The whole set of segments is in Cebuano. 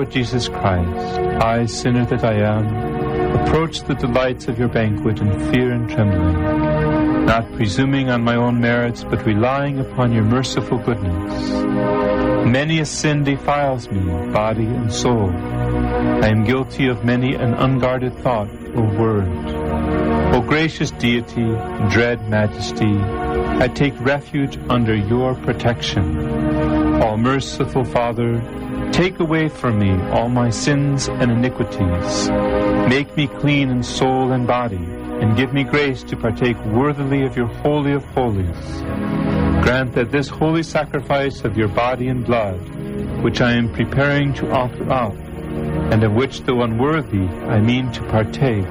Lord Jesus Christ, I, sinner that I am, approach the delights of your banquet in fear and trembling, not presuming on my own merits, but relying upon your merciful goodness. Many a sin defiles me, body and soul. I am guilty of many an unguarded thought or word. O gracious deity, dread majesty, I take refuge under your protection. All merciful Father, take away from me all my sins and iniquities. Make me clean in soul and body, and give me grace to partake worthily of your holy of holies. Grant that this holy sacrifice of your body and blood, which I am preparing to offer up, and of which, though unworthy, I mean to partake,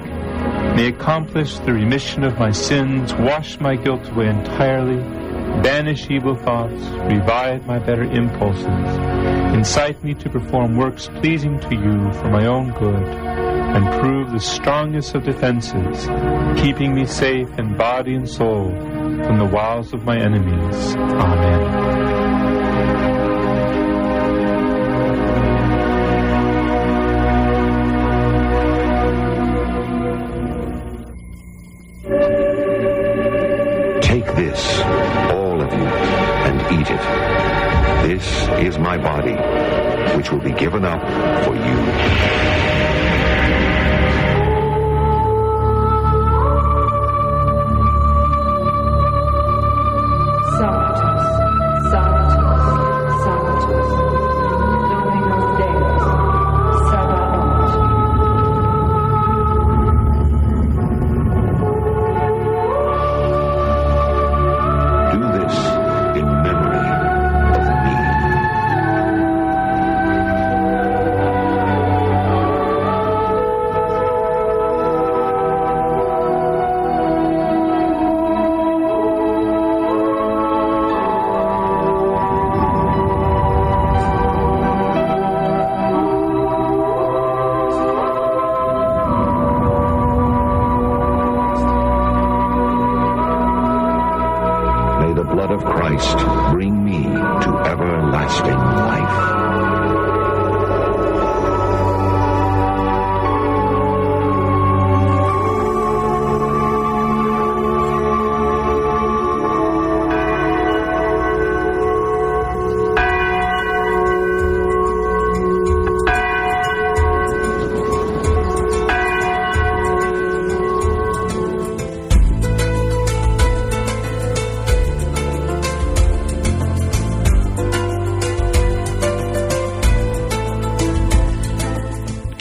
may accomplish the remission of my sins, wash my guilt away entirely, banish evil thoughts, revive my better impulses, incite me to perform works pleasing to you for my own good, and prove the strongest of defenses, keeping me safe in body and soul from the wiles of my enemies. Amen. Take this, all of you, and eat it. This is my body, which will be given up for you. Sanctus, Sanctus, Sanctus, Dominus Deus, Sabaoth. Do this in memory of me. May the blood of Christ bring me to everlasting life.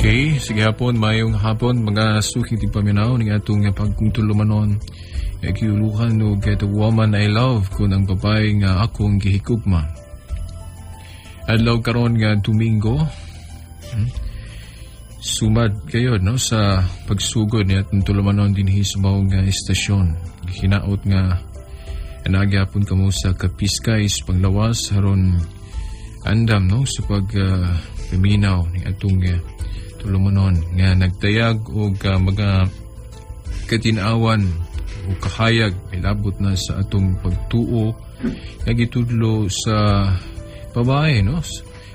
Okay, sige hapon, mayong hapon, mga suking tigpaminaw ning atong pagtulumanon. Giuluhan og "The Woman I Love" kun ang babae nga akong gihigugma. Adlaw karon nga Domingo, sumad kayo, no, sa pagsugod ni atong tulumanon dinhi sa mao nga istasyon. Hinaot nga nagyapon kamo sa kapiskay sa panglawas aron andam, no, sa pag paminaw ni atong tulumanon nga nagtayag og mga katinawan o kahayag ilabot na sa atong pagtuo nga gitudlo sa babae, no,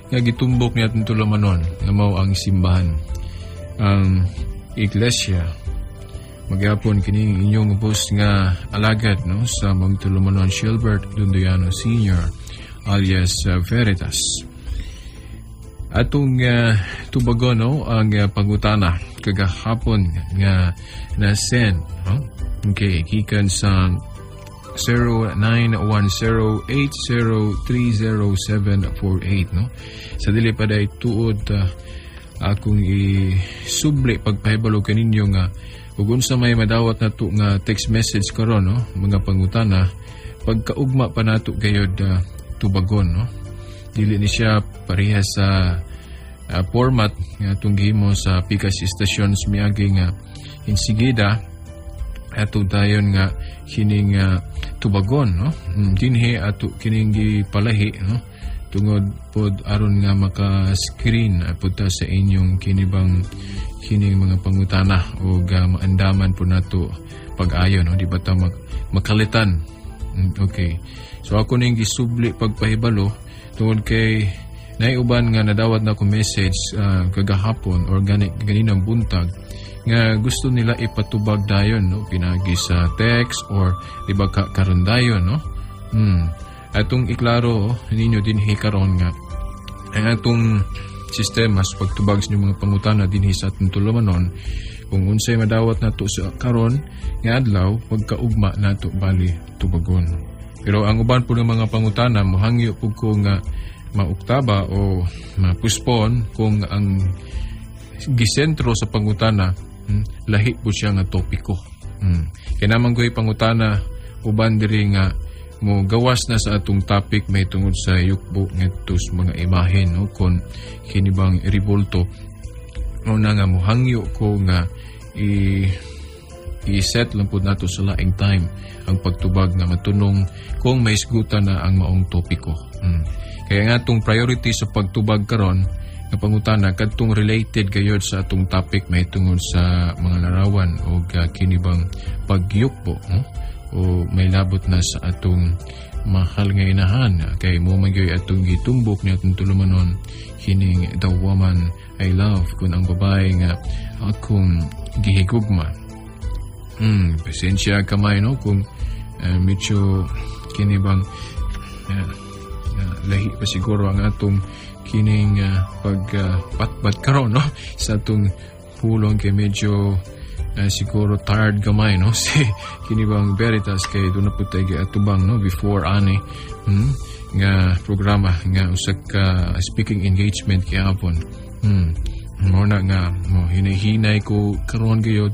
nga gitumbok ni atong tulumanon nga mao ang simbahan, ang iglesia. Magyapon kini inyong ubos nga alagad, no, sa mga tulumanon, Shilbert Dundoyano Sr. alias Veritas. Atong tubagon, no, ang pangutana kagahapon nga na-send, no? Okay, gikan sa 0910-8030748, no? Sa dili pa day tuod, akong isubli pagpahibalo kaninyo nga ug unsa may madawat nato nga text message karon, no, mga pangutana, pagkaugma pa nato gayod tubagon, no? Dili ni siya pareha sa format nga atong gihimo sa pikas istasyon sa miagi nga insigida ato dayon nga kining tubagon, no? Dinhi ato kining gipalahi, no, tungod pod aron nga maka-screen pod ta sa inyong kinibang kining mga pangutana o maandaman po nato pag-ayo, no, di ba ta makalitan? Okay, so ako ning gisubli pagpahibalo tungod kay Naay uban nga nadawat na ko message kagahapon or gani ganinang buntag nga gusto nila ipatubag dayon, no, pinagi sa text or di ba ka karon dayon, no. Atong iklaro ninyo dinhi karon nga ang atong sistema sa pagtubag sa inyong mga pangutana dinhi sa atong tulumanon, kung unsay madawat nato sa karon nga adlaw, pagkaugma nato bali tubagon. Pero ang uban po ng mga pangutana, mohangyo pud ko nga mauktaba o mapuspon kung ang gisentro sa pangutana, lahi po siya nga topiko. Kaya naman ko'y pangutana uban diri nga mo gawas na sa atong topic may tungod sa yukbo ngadto sa mga imahen, no, kon kini bang ribulto o na nga mohangyo ko nga i-set lang pud nato sa laing time ang pagtubag nga matunong kung may isgutan na ang maong topiko. Kaya nga atong priority sa pagtubag karon nga pangutana kadtong related gayod sa atong topic may tungod sa mga larawan o kini bang pagyukbo, no? O may labot na sa atong mahal nga inahan kay mo man gyud atong gitumbok ni atong tulumanon kining "The Woman I Love" kung ang babae nga akong gihigugma. Pasensya kamay, no, kung medyo kini bang lahi pa siguro ang atong kining pagpatbat karon, no, sa atong pulong kay medyo siguro tired gamay, no, si kini bang Veritas kay doon na po tayo giatubang, no, before ani nga programa nga usa ka speaking engagement gihapon. Mo na nga mo hinay-hinay ko karon gayud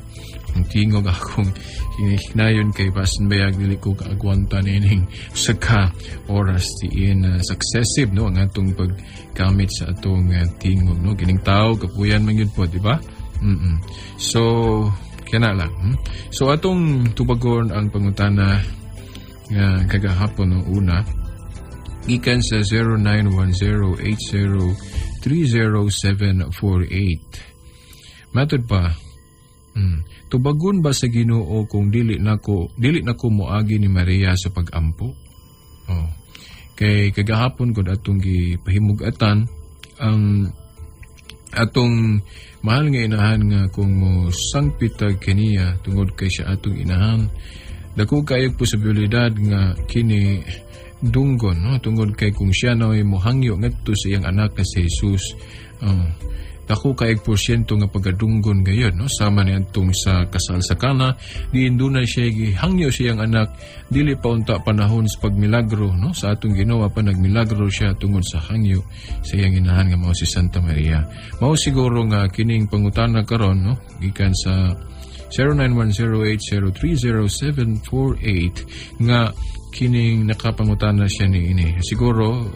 ang tingog akong hinahinayon kay basin bayag dili ko kaagwanta nining usa ka oras tiin successive, no, ang atong paggamit sa atong tingog, no, kining tao kapuyan man gyud po, di ba? So kana lang. So atong tubagon ang pangutana nga kagahapon no una gikan sa 0910-80-30748. Matod pa, tubagon ba sa Ginoo kung dili nako moagi ni Maria sa pagampo? Oh. Kay kagahapon gud atong gipahimug-atan ang atong mahal nga inahan nga kung mo sangpitag kaniya tungod kay siya atong inahan, dako kayo posibilidad nga kini dunggon, no, tungod kay kung siya na mohangyo ngadto sa iyang anak na si Jesus, oh, dako kay porsyento nga pagkadunggon gayon, no, sama ni adtong sa kasal sa Kana diin dunay siya gihangyo siyang anak dili pa unta panahon sa pagmilagro, no, sa atong Ginoo pa nagmilagro siya tungod sa hangyo sa iyang inahan nga mao si Santa Maria. Mao siguro nga kining pangutana karon, no, gikan sa 0910-8030748 nga kining nakapangutana siya ni ini. Siguro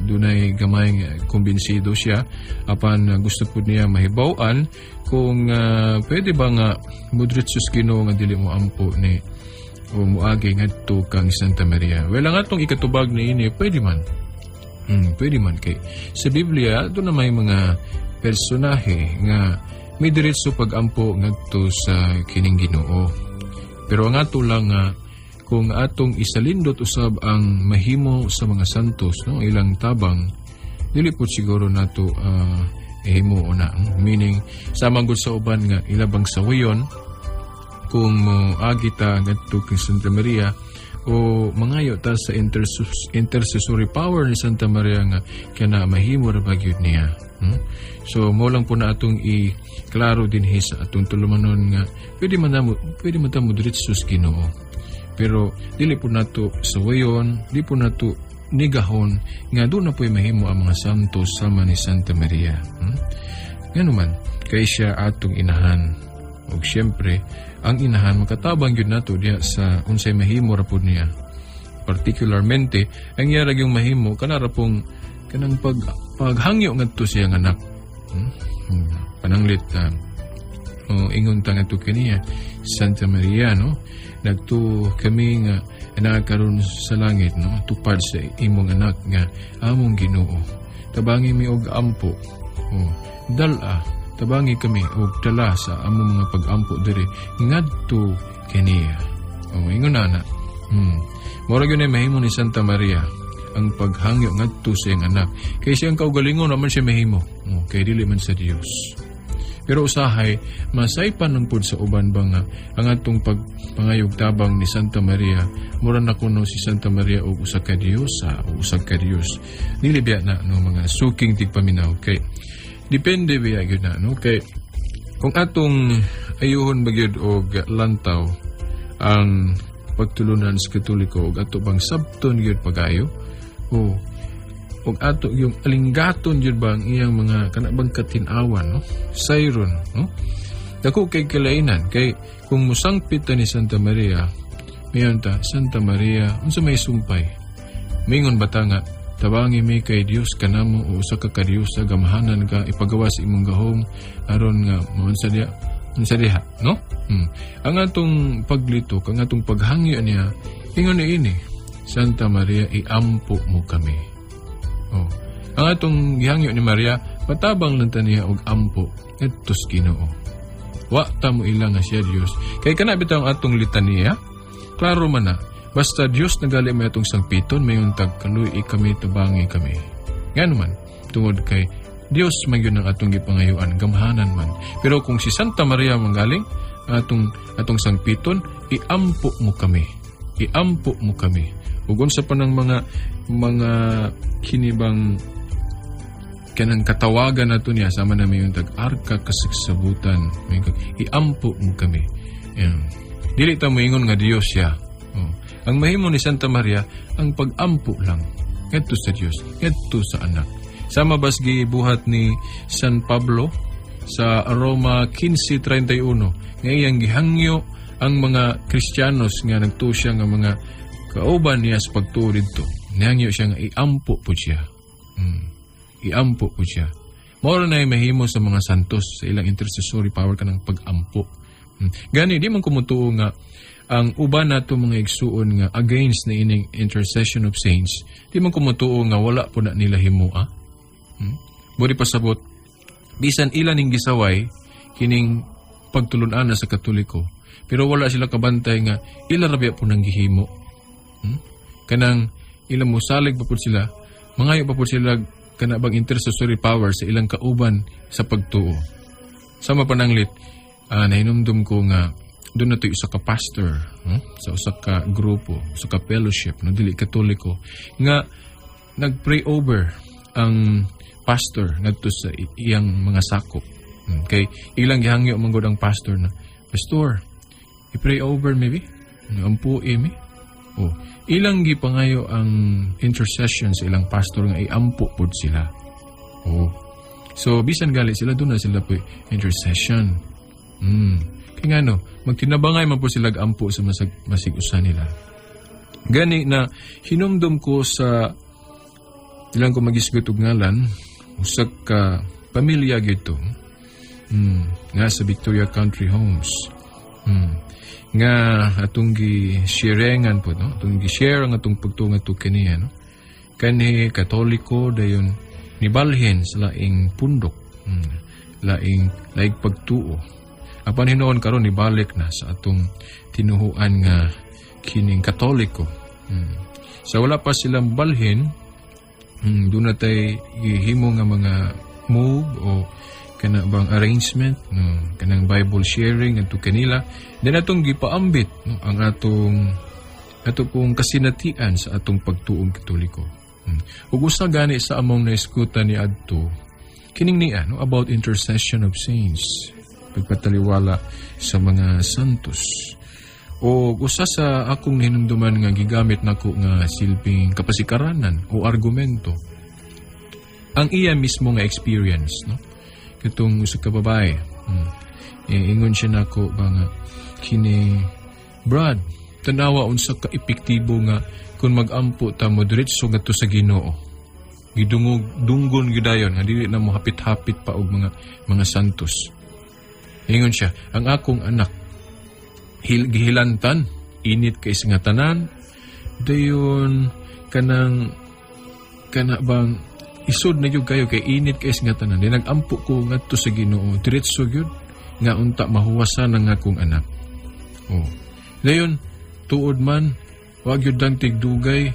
dunay gamay nga kumbinsido siya apan gusto pud niya mahibaw-an kung pwede ba nga mudritsos Ginoo nga dili mo ampo ni o muagi ngadto kang Santa Maria. Well, ang atong ikatubag ni ini, pwede man. Pwede man kay sa Biblia doon na may mga personahe nga may diretso pag-ampo ngadto sa kining Ginoo. Pero ang ato lang nga kung atong isalindot usab ang mahimo sa mga santos, no, ilang tabang, dili po siguro nato ihimo na. Meaning sa manggod sa uban nga ilabang sawayon kung mo agi ta ngadto kay Santa Maria o mangayo ta sa intercessory power ni Santa Maria nga kana mahimo ra ba gyud niya. So mo lang po na atong i-klaro dinhi sa atong tulumanon nga pwede man ta mo diretso sa Ginoo. Pero dili po nato sawayon, di po nato nigahon nga doon na po'y mahimo ang mga santos sama ni Santa Maria. Ngano man, kay siya atong inahan. Og siyempre, ang inahan makatabang gyud nato diha sa unsay mahimo ra pud niya. Particularmente, ang iya ra gyung mahimo kana ra pong kanang paghangyo ngadto siyang anak. Pananglit o ingon ta ngadto kaniya, Santa Maria, no, nagtuo kami nga naa karon sa langit, no, tupad sa imong anak nga among Ginoo, tabangi mi og ampo o dala, tabangi kami og dala sa among mga pag-ampo diri ngadto kaniya. O ingon ana. Mura gyud ni mahimo ni Santa Maria. ang paghangyo ngadto sa iyang anak. Kay siyang kaugalingon naman siya mahimo. Oh, kay dili man sa Dios. Pero usahay, masaypan lang pud sa uban ba nga ang atong pagpangayog tabang ni Santa Maria, mura na kuno si Santa Maria og usa ka Diyosa o usa ka Diyos. Dili biya na, no, mga suking tigpaminaw, kay depende biya gyud na, no, kay kung atong ayuhon ba gyud og lantaw ang pagtulunan sa Katoliko ug ato bang sabton gyud pagayo o ug ato yung alinggaton gyud ba ang iyang mga kana bang katin-awan, no, sayron, no, dako kay kalainan. Kay kung musangpit ta ni Santa Maria, mayon ta, "Santa Maria, unsa may sumpay?" Mingon ba ta nga, "Tabangi mi kay Dios kanamo o usa ka kadiyosa, gamhanan ka, ipagawas imong gahom aron nga maunsa diha, unsa diha," no? Ang atong paglitok, ang atong paghangyo niya, ingon ni ini, "Santa Maria, iampo mo kami." Oh. Ang atong gihangyo ni Maria, patabang lang ta niya og ampo ngadto sa Ginoo. Wa ta mo ila nga siya Dios. Kay kana bitaw ang atong litaniya, klaro man na. Basta Dios nagali may atong sangpiton, mayon tag kaluy kami, tabangi kami. Ngano man, tungod kay Dios man yun ang atong gipangayuan, gamhanan man. Pero kung si Santa Maria manggaling, atong sangpiton, "Iampo mo kami. Iampo mo kami." Ug unsa pa ng mga kinibang kanang katawagan nato niya, sama na mayon tag arka kasagsabutan, "Iampo mo kami." Yan. Dili ta moingon nga Dios siya. Oh. Ang mahimo ni Santa Maria ang pag-ampo lang ngadto sa Dios, ngadto sa anak. Sama bas gibuhat ni San Pablo sa Roma 15:31 nga iyang gihangyo ang mga Kristiyanos nga nagtuo siya nga mga kauban niya sa pagtuo didto. Nihangyo siya nga iampo po siya. Iampo po siya. Mao na mahimo sa mga santos sa ilang intercessory power, kanang pag-ampo. Gani di man kumutuo nga ang uban nato mga igsuon nga against na ining intercession of saints, di man kumutuo nga wala po na nila himoa. Buri pasabot, bisan ilan ning gisaway kining pagtulunan sa Katoliko, pero wala sila kabantay nga ila ra biya po nang gihimo. Kanang ilang musalig pa po sila, mangayo pa po sila kana bang intercessory power sa ilang kauban sa pagtuo. Sama pananglit, nahinumdum ko nga doon na usa ka pastor, no, sa usa ka grupo, usa ka fellowship, no, dili Katoliko, nga nag-pray over ang pastor ngadto sa iyang mga sakop. Kay ilang gihangyo man gud ang pastor na, "Pastor, i-pray over maybe? Ampo mi." Oh, ilang gipangayo ang intercession sa ilang pastor nga iampo pud sila. Oh. So bisan gali sila doon na sila po intercession. Kaya nga no, magtinabangay man po sila ampo sa masig usa nila. Gani na hinumdum ko sa ilang ko magisgot og ngalan, usa ka pamilya gyud to. Nga sa Victoria Country Homes. Nga atong gi-sharingan po, no? Atong gi-share ang atong pagtuo ngadto kaniya, no? Kanhi Katoliko, dayon nibalhin sa laing pundok, laing laing pagtuo. Apan hinuon karon nibalik na sa atong tinuhuan nga kining Katoliko. Sa wala pa silang balhin, doon na tay gihimo nga mga move o kana bang arrangement, no, kanang Bible sharing adto kanila, then atong gipaambit, no, ang atong ato pong kasinatian sa atong pagtuong Katoliko. Ug usa gani sa among naiskutan ni adto kining niya, no, about intercession of saints, pagpataliwala sa mga santos. O usa sa akong hinumduman nga gigamit nako nga silbing kapasikaranan o argumento ang iya mismo nga experience, no, katong usa ka babae. E, ingon siya nako ba nga kini, "Brad, tanawa unsa ka epektibo nga kung mag-ampo ta mo diretso ngadto sa Ginoo, gidungog dunggon gyud dayon nga dili na mo hapit-hapit pa og mga santos." Ingon siya, "Ang akong anak gihilantan, init kay nga tanan, dayon kanang kana bang isod na gyud kayo kay init kay nga tanan. Di nag-ampo ko ngadto sa Ginoo diretso gyud nga unta mahuwasan ang akong anak." Oh, dayon tuod man, wa gyud dang tigdugay.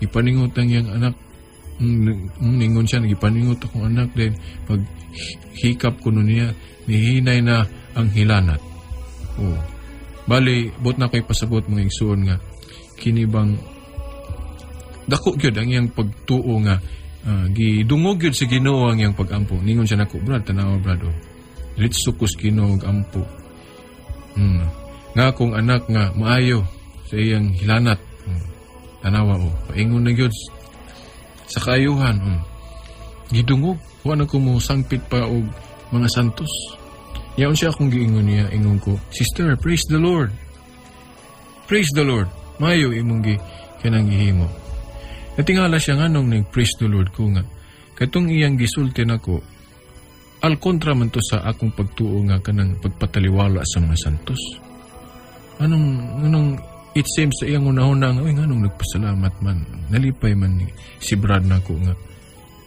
Ipaningot ang iyang anak. Ningon siya, gipaningot akong anak din. Pag hikap ko nun niya, nihinay na ang hilanat. Oh. Bali, buot na ko'y pasabot, mga igsuon, nga kini bang dako gyud ang iyang pagtuo nga gidungog gyud sa Ginoo ang iyang pagampo. Ningon siya nako, "Brad, tanawa, Brad, oh. Diretso ko sa Ginoo og ampo. Nga akong anak nga maayo sa iyang hilanat. Tanawa oh, paingon na gyud sa kaayuhan. Gidungog. Wa na ko mo sangpit pa og mga santos." Yaon siya akong giingon niya, ingon ko, "Sister, praise the Lord. Praise the Lord. Mayo imong gi kanang gihimo." Natingala siya nganong nag-praise the Lord ko nga. Katong iyang gisulti nako, al kontra man to sa akong pagtuo nga kanang pagpataliwala sa mga santos. Anong it seems sa iyang unahuna nga, "Uy, nganong nagpasalamat man, nalipay man ni si Brad nako nga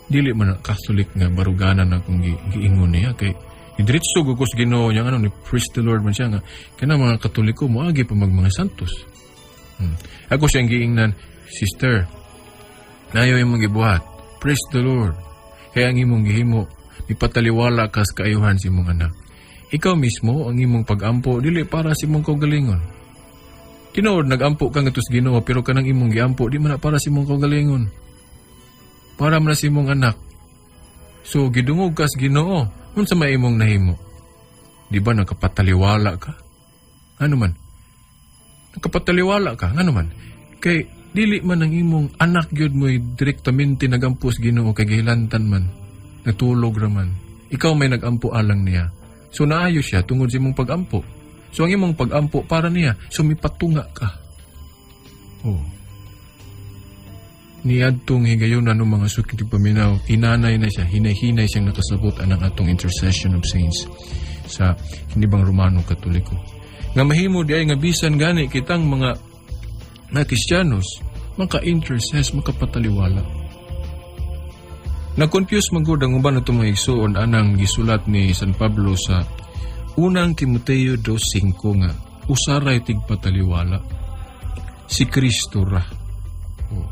dili man na Catholic nga baruganan akong giingon niya kay diretso ko sa Ginoo niya, ano ni praise the Lord man siya nga kanang mga Katoliko moagi pa mag mga santos." Ako siyang giingnan, "Sister, nayo imong gibuhat. Praise the Lord. Kaya ang imong gihimo, ipataliwala ka sa kaayuhan sa imong anak. Ikaw mismo, ang imong pagampo, dili para sa imong kaugalingon. Tinuod, nagampo ka ngadto sa Ginoo, pero kanang imong giampo, di man na para sa imong kaugalingon. Para man na sa imong anak. So, gidungog ka sa Ginoo. Unsa may imong nahimo? Di ba nakapataliwala ka? Ano man? Nakapataliwala ka, ngano man? Kay dili man ang imong anak gyud mo'y direktamente nagampo sa Ginoo kay gihilantan man. Natulog ra man. Ikaw may nagampo alang niya. So naayo siya tungod sa imong pagampo. So ang imong pagampo para niya, so mipatunga ka." Oh. Niadtong higayonan ng mga suking tigpaminaw, hinanay na siya, hinay-hinay siyang nakasabot anang atong intercession of saints sa hinibang Romano Katoliko. Nga mahimo di ay nga bisan gani kitang mga na Kristiyanos maka-intercess, makapataliwala. Na-confuse man gud ang uban nato, mga igsuon, anang gisulat ni San Pablo sa Unang Timoteo 2:5 nga usaray tigpataliwala. Si Kristo ra. Oh.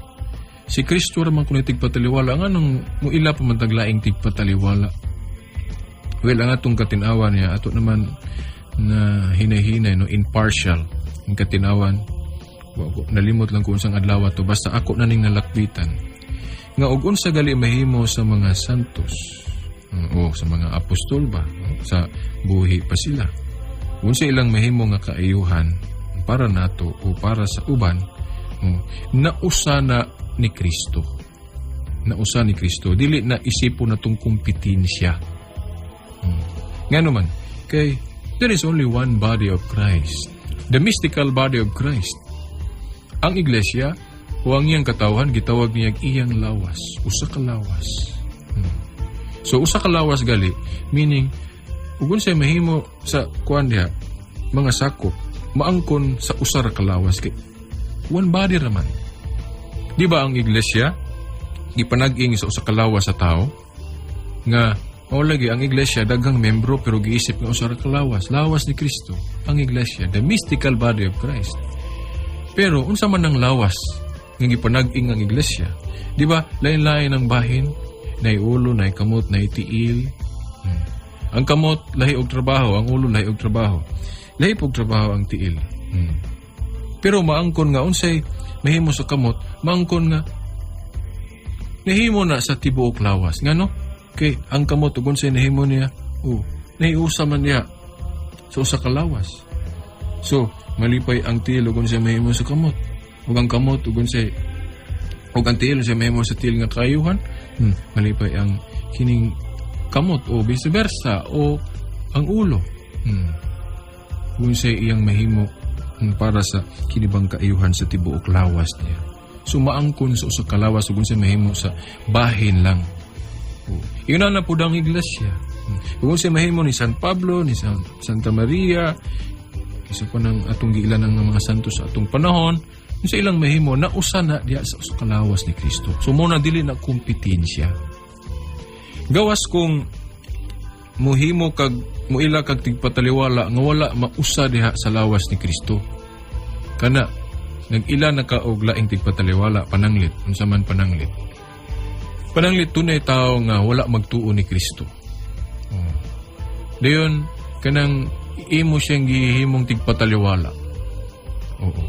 Si Kristo ra man kuno tigpataliwala, nganong muila pa man tag laing tigpataliwala? Well, ang atong katinawan niya, ato naman na hinay-hinay, no, impartial ang katinawan. Nalimot lang kung unsang adlaw to, basta ako na ning nalakbitan nga og unsa gali mahimo sa mga santos o sa mga apostol ba, no? Sa buhi pa sila, unsa ilang mahimo nga kaayuhan para nato o para sa uban, oh, nausa na ni Kristo, nausa ni Kristo, dili na isipon natong kompetensya. Ngano man kay there is only one body of Christ, the mystical body of Christ. Ang iglesia o ang iyang katawhan gitawag niya iyang lawas, usa ka lawas. So usa ka lawas gali, meaning ug unsay mahimo sa kuan diha mga sakop maangkon sa usa ra ka lawas kay one body ra man. Di ba ang iglesia gipanag-ing sa usa ka lawas sa tao nga mao lagi ang iglesia daghang membro pero giisip nga usa ra ka lawas, lawas ni Kristo ang iglesia, the mystical body of Christ. Pero unsa man ang lawas nga gipanag-ing ang iglesia? Di ba lain-lain ang bahin, nay ulo, nay kamot, nay tiil. Ang kamot lahi og trabaho, ang ulo lahi og trabaho. Lahi og trabaho ang tiil. Pero maangkon nga unsay mahimo sa kamot, maangkon nga nahimo na sa tibuok lawas. Ngano? Kay ang kamot ug unsay nahimo niya, oh, nahiusa man niya sa usa ka lawas. So, malipay ang tiil ug unsay mahimo sa kamot. Ug ang kamot ug unsay ug ang tiil unsay mahimo sa tiil nga kaayuhan, malipay ang kining kamot o vice versa o ang ulo. Unsay iyang mahimo para sa kinibang kaayuhan sa tibuok lawas niya. So maangkon sa usa ka lawas ug unsay mahimo sa bahin lang. Oh. Yun na pud ang iglesia. Kung unsay mahimo ni San Pablo, ni Santa Maria, isa pa ng atong giilan ng mga santo sa atong panahon, unsa ilang mahimo, nausa na diha sa usa ka lawas ni Kristo. So mo na dili na kompetensya. Gawas kung muhimo kag muila kag tigpataliwala nga wala mausa diha sa lawas ni Kristo. Kana Nag-ila na ka og laing tigpataliwala, pananglit, unsa man pananglit? Pananglit tunay tao nga wala magtuo ni Kristo. Oh. Dayon kanang imo siyang gihimong tigpataliwala. Oo.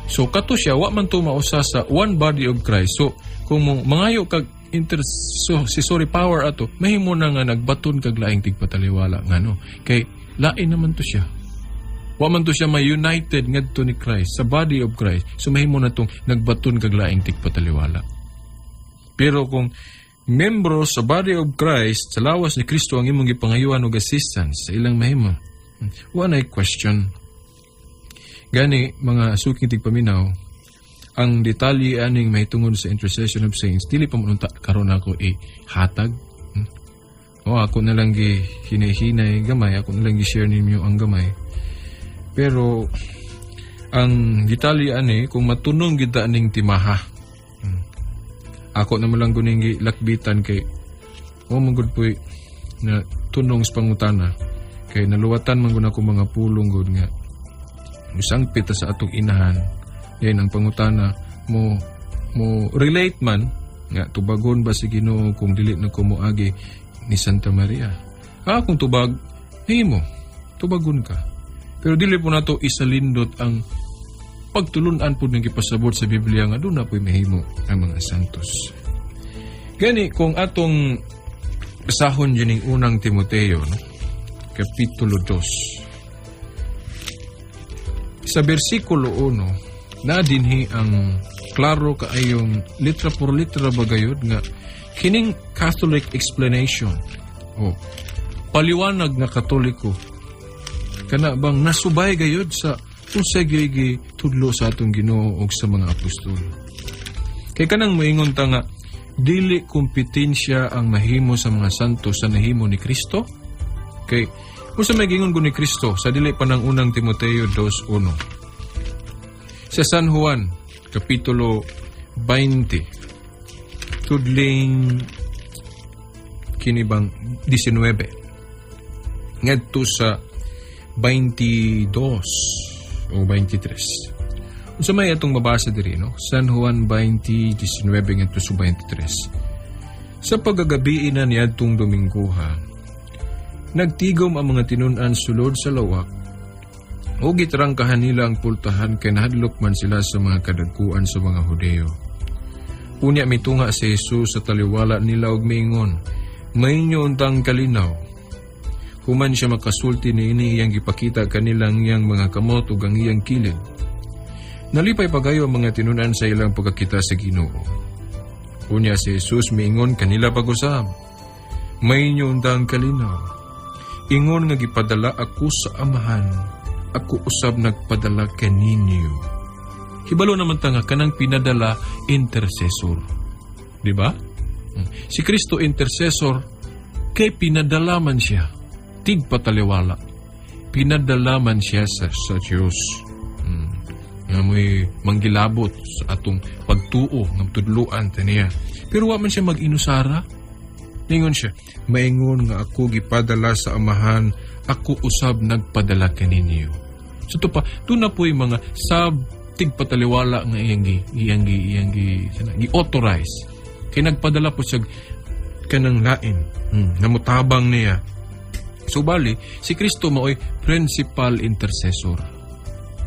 So kato siya wa man to mausa sa one body of Christ. So kung mo mangayo kag intercessory power ato, mahimo na nga nagbaton kag laing tigpataliwala, ngano? Kay lain naman to siya. Wa man to siya may united ngadto ni Christ sa body of Christ. So mahimo na tong nagbaton kag laing tigpataliwala. Pero kung membro sa body of Christ, sa lawas ni Kristo ang imong gipangayuan og assistance sa ilang mahimo, wa nay question. Gani, mga suking tigpaminaw, ang detalye aning mahitungod sa intercession of saints, dili pa mo unta karon ako ihatag. O ako na lang gi hinay-hinay gamay, ako na lang gi-share ninyo ang gamay. Pero ang detalye ani, kung matunong gid aning timaha. Ako na mo lang guning lakbitan kay o man gud po'y na tunong sa pangutana kay naluwatan man gud ako mga pulong gud nga musangpit ta sa atong inahan. Yan ang pangutana mo mo relate man nga tubagon ba si Ginoo kung dili na ko moagi ni Santa Maria? Ah, kung tubag nimo, tubagon ka. Pero dili po nato isalindot ang pagtulunan po ng gipasabot sa Biblia nga doon na po'y mahimo ang mga santos. Gani, kung atong basahon yun yung Unang Timoteo, no? Kapitulo 2. Sa versikulo 1, na dinhi ang klaro kaayong litra por litra bagayod nga kining Catholic explanation o paliwanag nga Katoliko kana bang nasubay gayod sa unsay gi tudlo sa atong Ginoo ug sa mga apostol. Kay kanang moingon ta nga dili kompetensya ang mahimo sa mga santo sa nahimo ni Kristo. Kay unsa may gingon ni Kristo sa dili pa ng Unang Timoteo 2:1. Sa San Juan kapitulo 20 tudling kini bang 19 ngadto sa 22 o 23. Unsa may atong mabasa diri, no? San Juan 20:19 ngadto sa 23. Sa pagkagabii na niadtong Dominggoha, nagtigom ang mga tinun-an sulod sa lawak o gitrangkahan nila ang pultahan kay nahadlok man sila sa mga kadagkuan sa mga Hudeo. Unya mitunga si Jesus sa taliwala nila og miingon, "Mainyo untang kalinaw." Human siya makasulti niini, iyang gipakita kanila ang iyang mga kamot ug ang iyang kilid. Nalipay pagayo ang mga tinunan sa ilang pagkakita sa Ginoo. Unya si Jesus miingon kanila pag-usab, "Mainyo untang kalinaw. Ingon nga gipadala ako sa Amahan, ako usab nagpadala kaninyo." Hibalo naman ta nga kanang pinadala, intercessor. Di ba? Si Kristo intercessor kay pinadala man siya. Tigpataliwala. Pinadala man siya sa Diyos. Nga mo'y manggilabot sa atong pagtuo nga tudluan ta niya. Pero wa man siya mag-inusara. Ningon siya, "Maingon nga ako gipadala sa Amahan, ako usab nagpadala kaninyo." So to pa, doon na po yung mga sub tigpataliwala nga iyang gi sana, gi authorize. Kay nagpadala po siya kanang lain, nga mutabang niya. So bali, si Kristo maoy principal intercessor.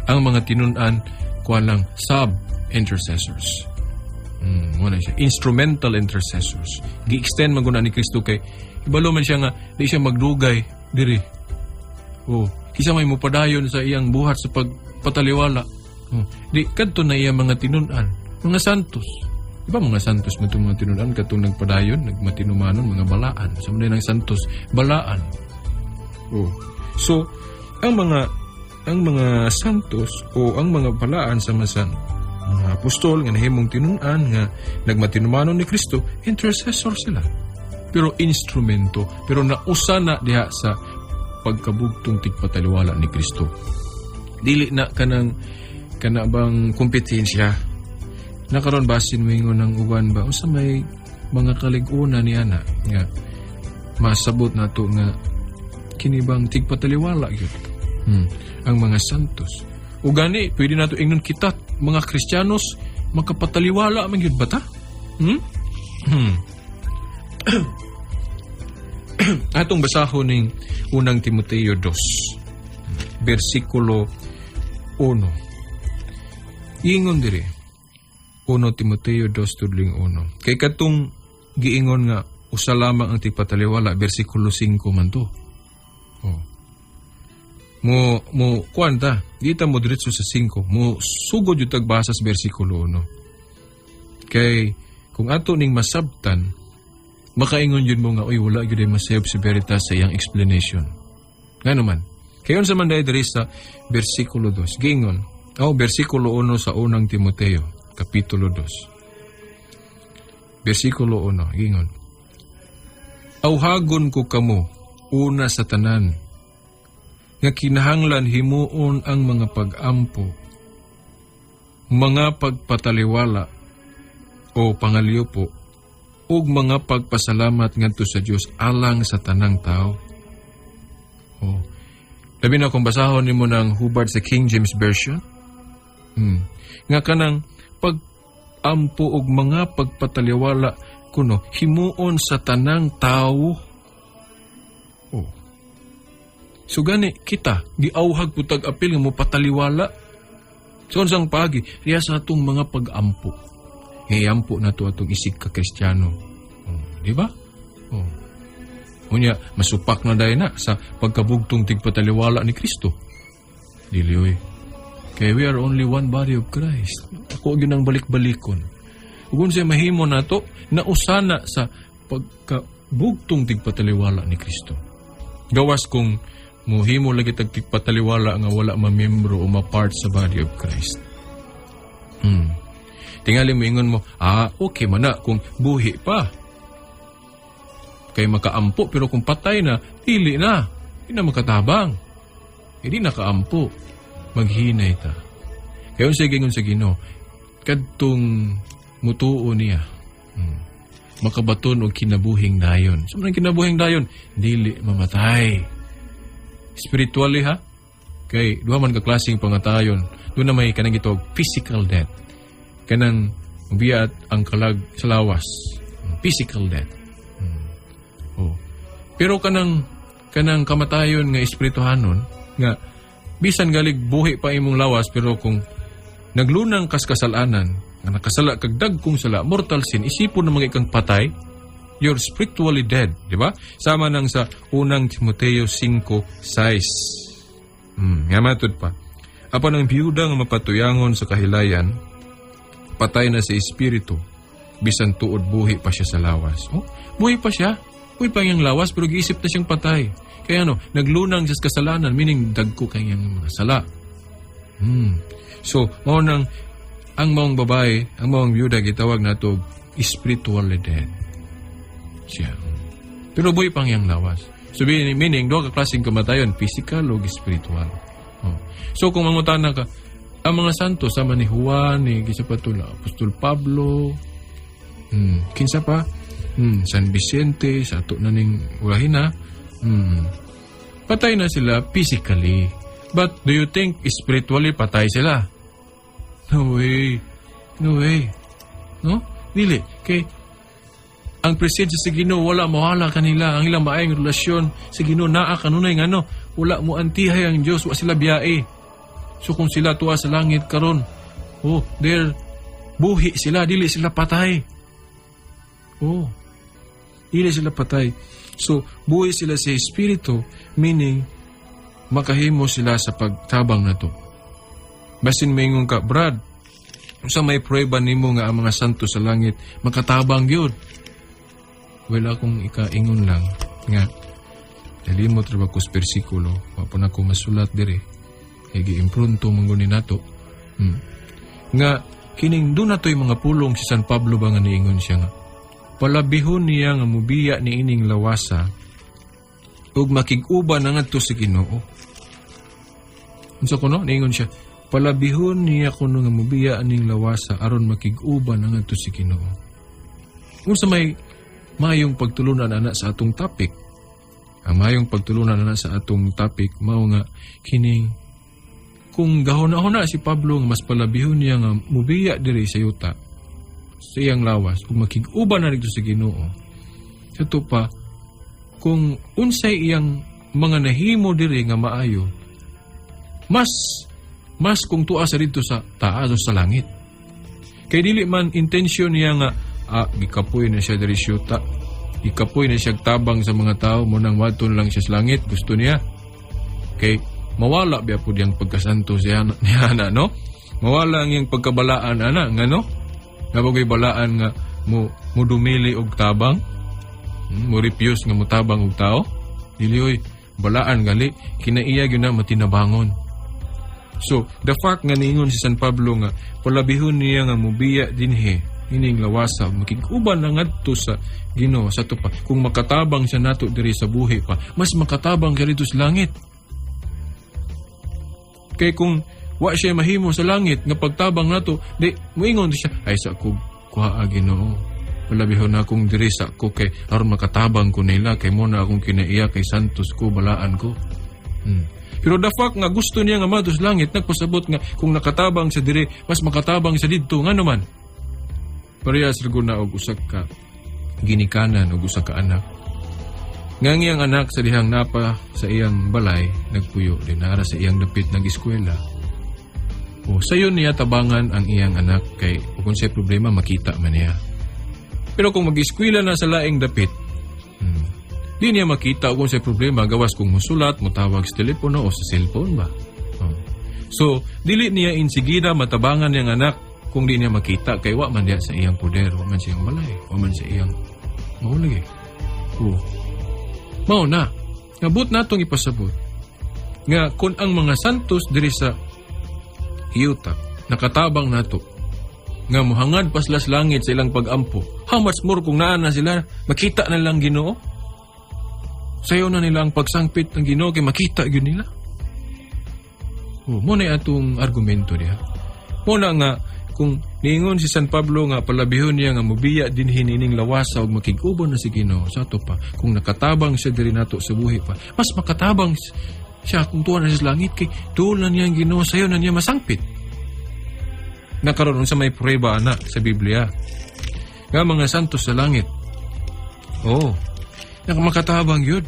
Ang mga tinun-an kuha lang sub intercessors. Mao na siya. Instrumental intercessors. Gi-extend man guna ni Kristo kay ibalo man siya nga di siya magdugay diri. Oh, kisa may mupadayon sa iyang buhat sa pagpataliwala. Oh, di kadto na iya mga tinun-an, mga santos. Di ba mga santos mo itong mga tinun-an katong nagpadayon, nagmatinumanon, mga balaan. Sa mga ng santos, balaan. Oh. So, ang mga santos o ang mga balaan sa masan mga apostol nga nahimong tinun-an nga nagmatinumanon ni Kristo, intercessor sila. Pero instrumento, pero nausa na diha sa pagkabugtong tigpataliwala ni Kristo. Dili na kanang kana bang kompetensya. Nakaron basin moingon ng uban ba unsa may mga kalig-una ni ana nga masabot nato nga kini bang tigpataliwala gyud ang mga santos. O gani, pwede nato ingnon kita, mga Kristiyanos, makapataliwala man gyud ba ta? Hmm? Atong basahon ning Unang Timoteo 2, versikulo 1. Ingon diri, 1 Timoteo 2 tudling 1. Kay katong giingon nga usa lamang ang tigpataliwala, versikulo 5 man to. Oh. Mo kuan ta, di ta mo diretso sa 5, mo sugod yung tagbasa sa versikulo 1. Kay kung ato ning masabtan, makaingon yun mo nga, "Uy, wala gyud ay masayop si Veritas sa iyang explanation." Ngano man? Kay unsa man dahil diri sa versikulo 2, giingon, oh, versikulo 1 sa Unang Timoteo, kapitulo 2. Versikulo 1, giingon, "Awhagon ko kamo, una sa tanan, nga kinahanglan himuon ang mga pag-ampo, mga pagpataliwala o pangalyupo, ug mga pagpasalamat ngadto sa Dios alang sa tanang tao." Oh. Labi na kung basahon nimo ng hubad sa King James Version. Nga kanang pag-ampo og mga pagpataliwala kuno himuon sa tanang tao. Oh. So gani kita giawhag pud tag apil nga mopataliwala. So unsang paagi riya sa atong mga pag-ampo. Ngayampo na to atong isig ka Kristiyano. Oh, di ba? Oh. Unya, masupak na dayon na sa pagkabugtong tigpataliwala ni Kristo. Dili oy. Kay we are only one body of Christ. Ako gyud ang balik-balikon. Ug unsay mahimo nato nausana sa pagkabugtong tigpataliwala ni Kristo. Gawas kung muhimo lagi tag tigpataliwala nga wala mamembro o ma-part sa body of Christ. Tingali mo ingon mo, "Ah, okay man na kung buhi pa. Kay makaampo, pero kung patay na, dili na. Di na makatabang. Hindi nakaampo." Maghinay ta. Kaya unsay gingon sa Ginoo, kadtong mutuo niya, makabaton og kinabuhing dayon. So man kinabuhing dayon, dili mamatay. Spiritually ha? Kay duha man ka klaseng pangatayon. Doon na may kanang gitawag physical death. Kanang biya at ang kalag sa lawas. Physical death. Oh. Pero kanang kamatayon nga espirituhanon nga bisan galig buhi pa imong lawas, pero kung naglunang kas kasalanan nga nakasala kag dagkong sala, mortal sin, isipon na mga ikang patay, you're spiritually dead, di ba? Sama nang sa Unang Timoteo 5:6. Nga matud pa, "Apan ang biyuda nga mapatuyangon sa kahilayan, patay na sa espiritu, bisan tuod buhi pa siya sa lawas." Oh, buhi pa siya. Buhi pa iyang lawas, pero giisip na siyang patay. Kaya ano, naglunang siya sa kasalanan, meaning dagko kay iyang mga sala. So, mao nang ang maong babae, ang maong biyuda, gitawag nato spiritually dead siya. Pero buhi pang iyang lawas. So, meaning, duha ka klaseng kamatayon, physical o spiritual. Oh. So, kung mangutana ka, ang mga santo, sama ni Juan, ni kinsa pa to, Apostol Pablo, kinsa pa, San Vicente, sa ato na ning ulahin na, patay na sila physically. But do you think spiritually patay sila? No way. No way. No? Dili. Kay ang presensya sa Ginoo wala mawala kanila. Ang ilang maayong relasyon sa Ginoo naa kanunay, ngano wala mo antihay ang Dios, wa sila biyae. So kung sila tuwa sa langit karon, oh, they're buhi sila, dili sila patay. Oh. Dili sila patay. So, buhi sila sa espiritu, meaning makahimo sila sa pagtabang nato. Basin maingon ka, "Brad, sa may prueba nimo nga ang mga santo sa langit makatabang gyud?" Well, akong ikaingon lang nga nalimot ra ba ko sa bersikulo, wa pa na ko masulat dire. Kay giimpronto man guni nato. Nga kining doon nato'y mga pulong si San Pablo ba nga niingon siya nga palabihon niya nga mubiya ni ining lawasa ug makig-uban na ngadto sa Ginoo. Unsa kuno? Niingon siya, palabihon niya kuno nga mubiya aning lawasa aron makig-uban na ngadto sa Ginoo. Unsa may mayong pagtulunan ana sa atong topic? Ang mayong pagtulunan ana sa atong topic mao nga kining Kung gahuna-huna si Pablo nga mas palabihon niya nga mubiya diri sa yuta sa iyang lawas ug makig-uban na didto sa Ginoo. Sa pa, kung unsay iyang mga nahimo diri nga maayo, mas mas kung tuwa sa didto sa taas o sa langit. Kay dili man intensyon niya nga gikapoy na siya diri sa yuta. Gikapoy na siya tabang sa mga tao mo nang wadton lang siya sa langit, gusto niya. Kay mawala biya pud yang pagkasanto siya niya na, no? Mawala ang iyang pagkabalaan ana ngano? Nga bagay balaan nga mo mudumili og tabang, mo refuse nga motabang og tao. Dili oy, balaan gali kinaiya gyud na matinabangon. So, the fact nga niingon si San Pablo nga palabihon niya nga mubiya dinhi ining lawasa, makig-uban na ngadto sa Ginoo, sa pa kung makatabang siya nato diri sa buhi pa, mas makatabang siya dito sa langit. Kay kung wa siya mahimo sa langit nga pagtabang nato, di moingon siya, "Ay sa ko kuha, Ginoo, palabihon na akong diri sa ko kay aron makatabang ko nila, kay mo na akong kinaiya, kay santos ko, balaan ko." Pero the fact nga gusto niya nga madto sa langit, nagpasabot nga kung nakatabang sa diri, mas makatabang sa didto. Ngano man? Parehas ra na og usa ka ginikanan og usa ka anak. Nga ang iyang anak sa dihang napa sa iyang balay nagpuyo din nara sa iyang dapit nag-eskwela. O sayon niya tabangan ang iyang anak kay kung siya problema makita man niya. Pero kung mag-eskwela na sa laing dapit, di niya makita kung siya problema gawas kung musulat, mutawag sa telepono o sa cellphone ba. Oh. So, dili niya insigida matabangan niyang anak kung di niya makita kay wa man diya sa iyang poder, wa man sa iyang balay, wa man sa iyang mao lagi. Oh. Mao na. Ngabot natong ipasabot nga kung ang mga santos diri sa yuta nakatabang nato nga muhangad pa sila sa langit sa ilang pag-ampo, how much more kung naa na sila, makita na lang Ginoo? Sayo na nila ang pagsangpit ng Ginoo kay makita gyud nila. Oh, mo na atong argumento diha. Mo na nga kung niingon si San Pablo nga palabihon niya nga mubiya dinhi ining lawasa ug makig-uban na si Ginoo, sa ato pa kung nakatabang siya diri nato sa buhi pa, mas makatabang siya kung tuwa na siya sa langit kay duol na niya ang Ginoo, sayo na niya masangpit. Nakaroon sa may prueba ana sa Biblia nga mga santos sa langit, oh, makatabang yun.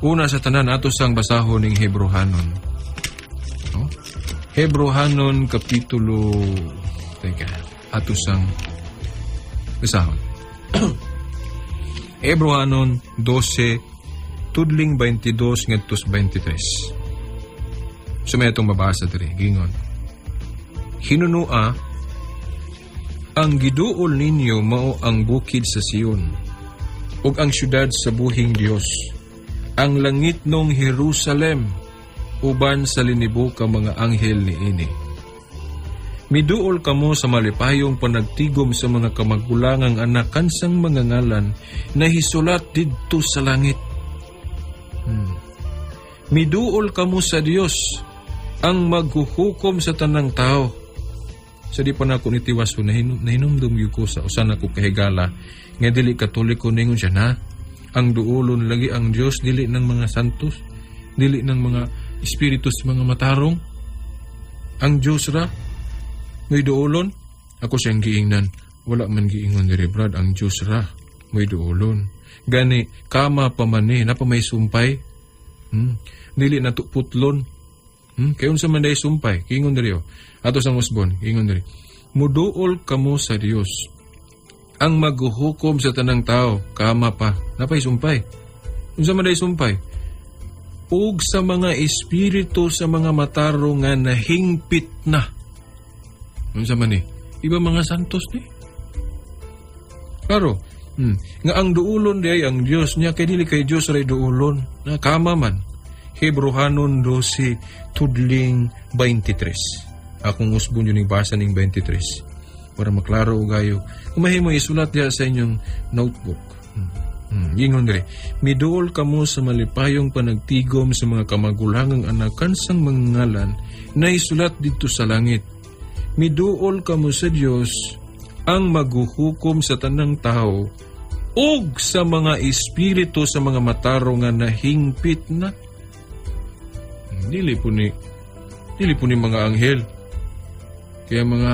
Una sa tanan, ato sang basahon ning Hebrohanon, no? Hebrohanon kapitulo, teka, ato sang basahon Hebrohanon 12 tudling 22 ngadto sa 23. So may atong mabasa diri, gingon: "Hinunua, ang giduol ninyo mao ang bukid sa Sion ug ang syudad sa buhing Dios, ang langitnong Jerusalem, uban sa linibo ka mga anghel niini. Miduol kamo sa malipayong panagtigom sa mga kamagulangang anak kansang mga ngalan na hisulat didto sa langit. Miduol kamo sa Dios ang maghuhukom sa tanang tao." Sa di pa nako nitiwas ko, nahinumdum gyud ko sa usa nako kahigala nga dili Katoliko. Ningon siya na ang duolon lagi ang Dios, dili ng mga santos, dili ng mga espiritus, mga matarong, ang Dios ra may duolon. Ako siyang giingnan, "Wala man giingon diri, Brad, ang Dios ra may duolon. Gani kama pa man ni napa may sumpay. Dili na to putlon. Kay unsa man day sumpay?" Giingon diri, oh. Ato sang usbon, giingon diri: "Muduol kamo sa Dios ang maghuhukom sa tanang tao." Kama pa napay sumpay. Unsa man day sumpay? "Ug sa mga espiritu sa mga matarong nga nahingpit na." Unsa man ni? Iba mga santos ni. Klaro. Nga ang duulon di ay ang Dios niya kay dili kay Dios ray duulon. Na kama man. Hebrohanon 12 tudling 23. Akong usbon yun yung basa ning 23 para maklaro ugayo. Kung mahimo isulat diha sa inyong notebook. Ingon dire, "Miduol kamo sa malipayong panagtigom sa mga kamagulangang anak kansang mga ngalan na isulat didto sa langit. Miduol kamo sa Dios ang maghuhukom sa tanang tao ug sa mga espiritu sa mga matarong nga nahingpit na." Dili po ni Dili po ni mga anghel. Kaya mga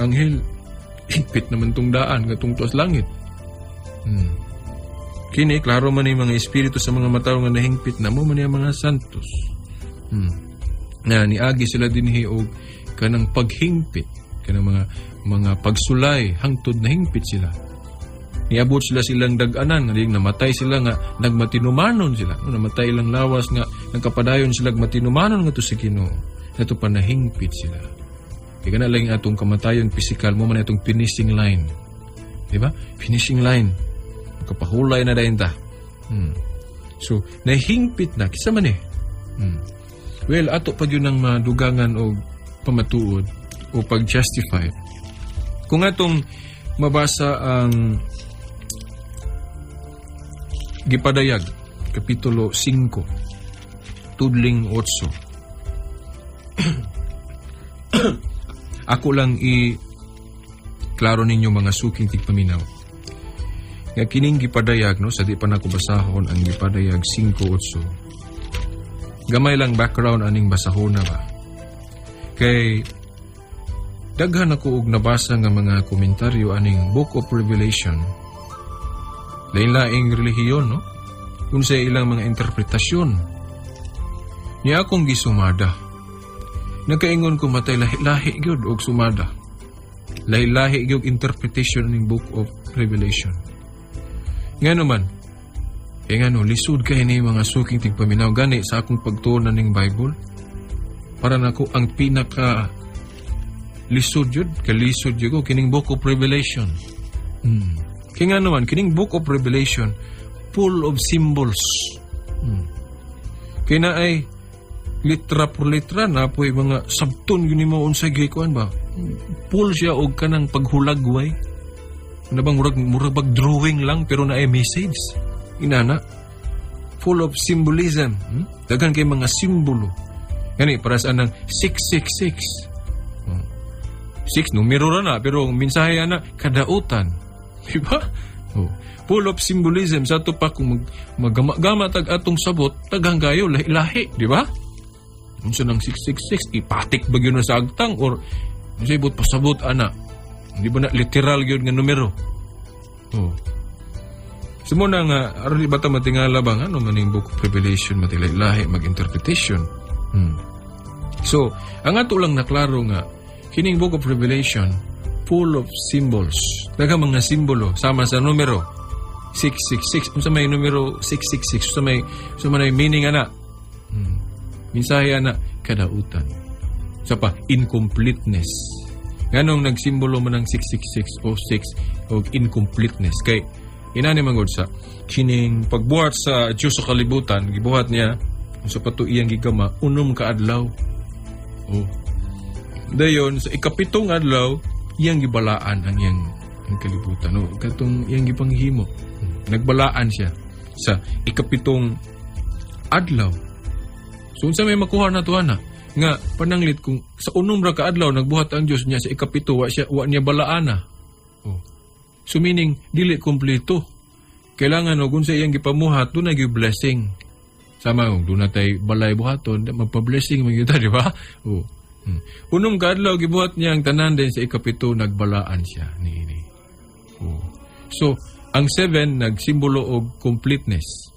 anghel, hingpit naman tong daan katong tuas langit. Kini klaro man ni mga espiritu sa mga mataw nga nahingpit na mo man ni ang mga santos. Na niagi sila dinhi og kanang paghingpit, kanang mga pagsulay hangtod nahingpit sila. Niabot sila silang dag-anan nga ding namatay sila nga nagmatinumanon sila. No, namatay ilang lawas nga nagkapadayon sila matinumanon ngadto sa Ginoo. Nato pa nahingpit sila. Kaya kana lang atong kamatayon pisikal mo man atong finishing line. Di ba? Finishing line. Kapahulay na dayon ta. So, nahingpit na kisa man eh. Well, ato pa yun ang madugangan og pamatuod o pag-justify. Kung atong mabasa ang Gipadayag, Kapitulo 5, tudling 8. Ako lang i klaro ninyo, mga suking tigpaminaw. Nga kining gipadayag, no, sa di pa nako basahon ang Gipadayag 5:8. Gamay lang background aning basahon na ba. Kay daghan ako og nabasa nga mga komentaryo aning Book of Revelation. Lain-laing relihiyon, no? Unsay ilang mga interpretasyon. Niya akong gisumada. Nakaingon ko matay lahi-lahi gyud og sumada. Lahi-lahi gyud interpretation ning Book of Revelation. Nga naman, kaya nga no, lisod kay ni, mga suking tigpaminaw, gani sa akong pagtuon ning Bible. Para nako ang pinaka lisod yun, kalisod yun ko, kining Book of Revelation. Kaya nga naman, kining Book of Revelation, full of symbols. Kaya na ay litra por litra na po mga sabton yun mo unsay gikuan ba. Full siya og kanang paghulagway. Na bang murag bag drawing lang pero na ay message. Inana. Full of symbolism. Daghan kay mga simbolo. Gani para sa anang 666. 6 numero ra na pero ang mensahe ana kadautan. Di ba? Oh. Full of symbolism sa ato pa kung maggama-gama tag atong sabot, daghang kayo lahi-lahi, di ba? Unsa nang 666, ipatik ba gyud na sa agtang or unsay buot pasabot ana? Di ba na literal gyud nga numero? Oh. So mo na nga aron di ba ta matingala ba nga no maning Book of Revelation, matilay-lahi mag-interpretation. So, ang ato lang naklaro nga kining Book of Revelation full of symbols. Daghang mga simbolo sama sa numero 666. Unsa may numero 666? Unsa may meaning ana? Mensahe ana, kadautan. Sa pa incompleteness. Nganong nagsimbolo man ang 666 o 6 og incompleteness, kay inani man gud sa kining pagbuhat sa Dios sa kalibutan, gibuhat niya unsa pa to iyang gigama, 6 ka adlaw. Oh. Dayon sa ikapitong adlaw iyang gibalaan ang iyang ang kalibutan. No, katong iyang gipanghimo. Nagbalaan siya sa ikapitong adlaw. So unsa may makuha na to ana? Nga pananglit kung sa 6 ra ka adlaw nagbuhat ang Dios niya, sa ikapito wa niya balaana. Oh. So meaning dili kompleto. Kailangan og unsa iyang gipamuhat, doon na blessing. Sama kung doon na tay balay buhaton, magpa-blessing man gyud ta, di ba? Oh. 6 ka adlaw gibuhat niya ang tanan, din sa ikapito nagbalaan siya niini. Oh. So, ang 7 nagsimbolo og completeness.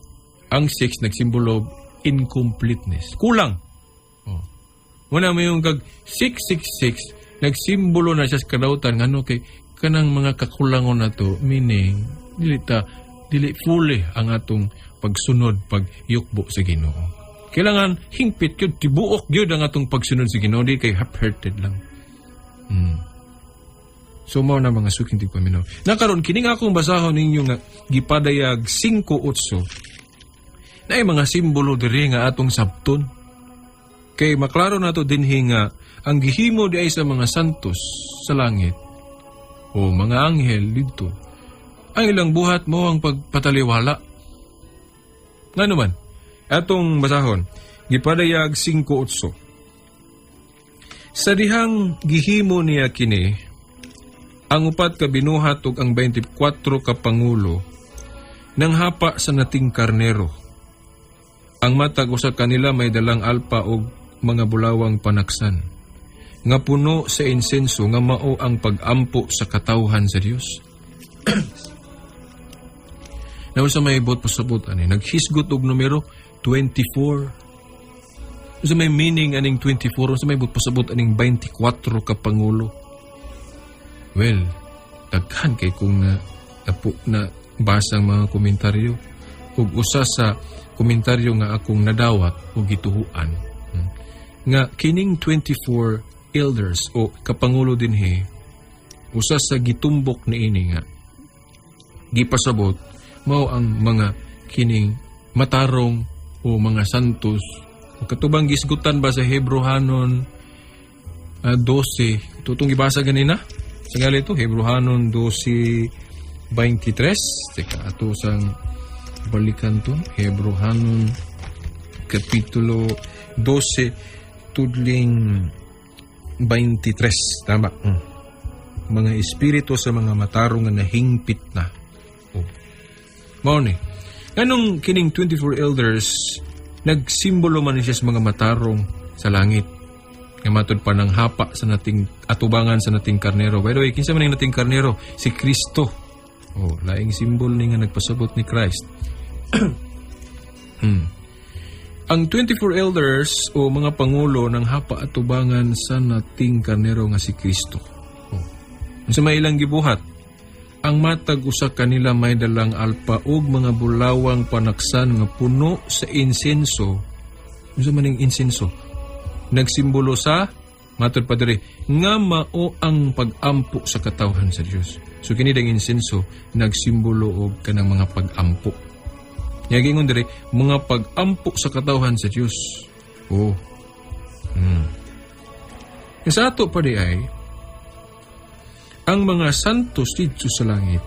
Ang 6 nagsimbolo og incompleteness. Kulang. Oh. Muna mo yung kag 666 nagsimbolo na siya sa kadautan, ngano kay kanang mga kakulangon na to, meaning dili ta dili fully ang atong pagsunod, pagyukbo sa Ginoo. Kailangan hingpit gyud, tibuok gyud ang atong pagsunod sa Ginoo, di kay half-hearted lang. So mao na, mga suking tigpaminaw. Nakaron kini nga akong basahon ninyo nga Gipadayag 5:8 na ay mga simbolo diri nga atong sabton. Kay maklaro nato dinhi nga ang gihimo di ay sa mga santos sa langit o mga anghel didto, ang ilang buhat mo ang pagpataliwala. Ngano man, atong basahon, Gipadayag 5:8. Sa dihang gihimo niya kini, ang upat ka binuhat ug ang 24 ka pangulo nang hapa sa nating karnero. Ang matag usa kanila may dalang alpa og mga bulawang panaksan nga puno sa insenso nga mao ang pagampo sa katawhan sa Dios. Naon sa may buot pasabot ani, naghisgot og numero 24. Sa may meaning aning 24, sa may buot pasabot aning 24 ka pangulo? Well, daghan kay kung na, napo, na basang mga komentaryo. Ug usa sa komentaryo nga akong nadawat ug gituhuan nga kining 24 elders o kapangulo dinhi, usa sa gitumbok niini nga gipasabot mao ang mga kining matarong o mga santos o katubang gisgutan ba sa Hebrohanon 12 tutong gibasa ganina sa gali ito, Hebrohanon 12:23. Teka, ato sang balikan to, Hebrohanon kapitulo 12 tudling 23, tama. Mga espiritu sa mga matarong nga nahingpit na. Oh. Mao ni nganong kining 24 elders nagsimbolo man siya sa mga matarong sa langit nga matud pa ng hapa sa nating atubangan sa nating karnero. By the way, kinsa man ang nating karnero? Si Kristo. Oh, laing simbol ni nga nagpasabot ni Christ. Ang 24 elders o mga pangulo ng hapa atubangan sa nating karnero nga si Kristo. Oh. Unsa may ilang gibuhat? Ang matag usa kanila may dalang alpa ug mga bulawang panaksan nga puno sa insenso. Unsa man ning insenso? Nagsimbolo sa, matod pa diri, nga mao ang pag-ampo sa katawhan sa Dios. So kini dang insenso nagsimbolo og kanang mga pag-ampo. Nya giingon diri, mga pag-ampo sa katawhan sa Dios. Oh. Sa ato pa di ay ang mga santos didto sa langit,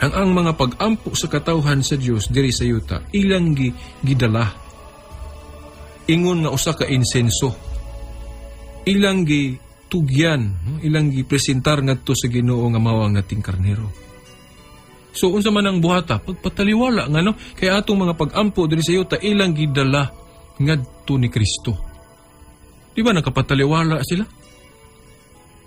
ang mga pag-ampo sa katawhan sa Dios diri sa yuta, ilang gidala ingon nga usa ka insenso. Ilang gi tugyan, no? Ilang gipresentar ngadto sa Ginoo nga mao ang nating karnero. So unsa man ang buhata? Pagpataliwala nga no, kay atong mga pag-ampo diri sa yuta ilang gidala ngadto ni Kristo. Di ba nakapataliwala sila?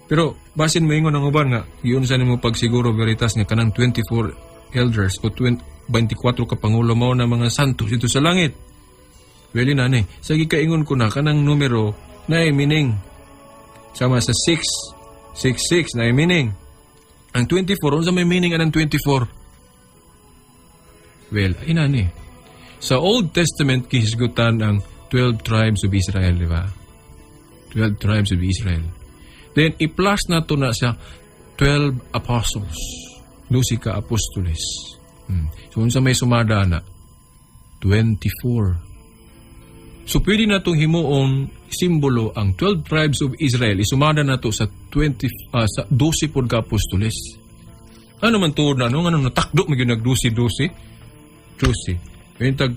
Pero basin moingon ang uban nga giunsa nimo pagsiguro, Veritas, nga kanang 24 elders o 20, 24 ka pangulo mao na mga santo dito sa langit. Well, na ni. Sa gikaingon ko na kanang numero na meaning. Sama sa 6, 6, 6 na meaning. Ang 24, unsa may meaning anang 24? Well, ina ni. Sa Old Testament, gihisgutan ang 12 tribes of Israel, di ba? 12 tribes of Israel. Then, i-plus na to na sa 12 apostles. 12 ka apostoles. So, unsa may sumada na? 24. So, pwede na itong himuon simbolo ang 12 tribes of Israel. Isumada na to sa 20, sa 12 pod ka apostoles. Ano man tuod na, no? Ano natakdo, may nag 12, 12? 12. Yung tag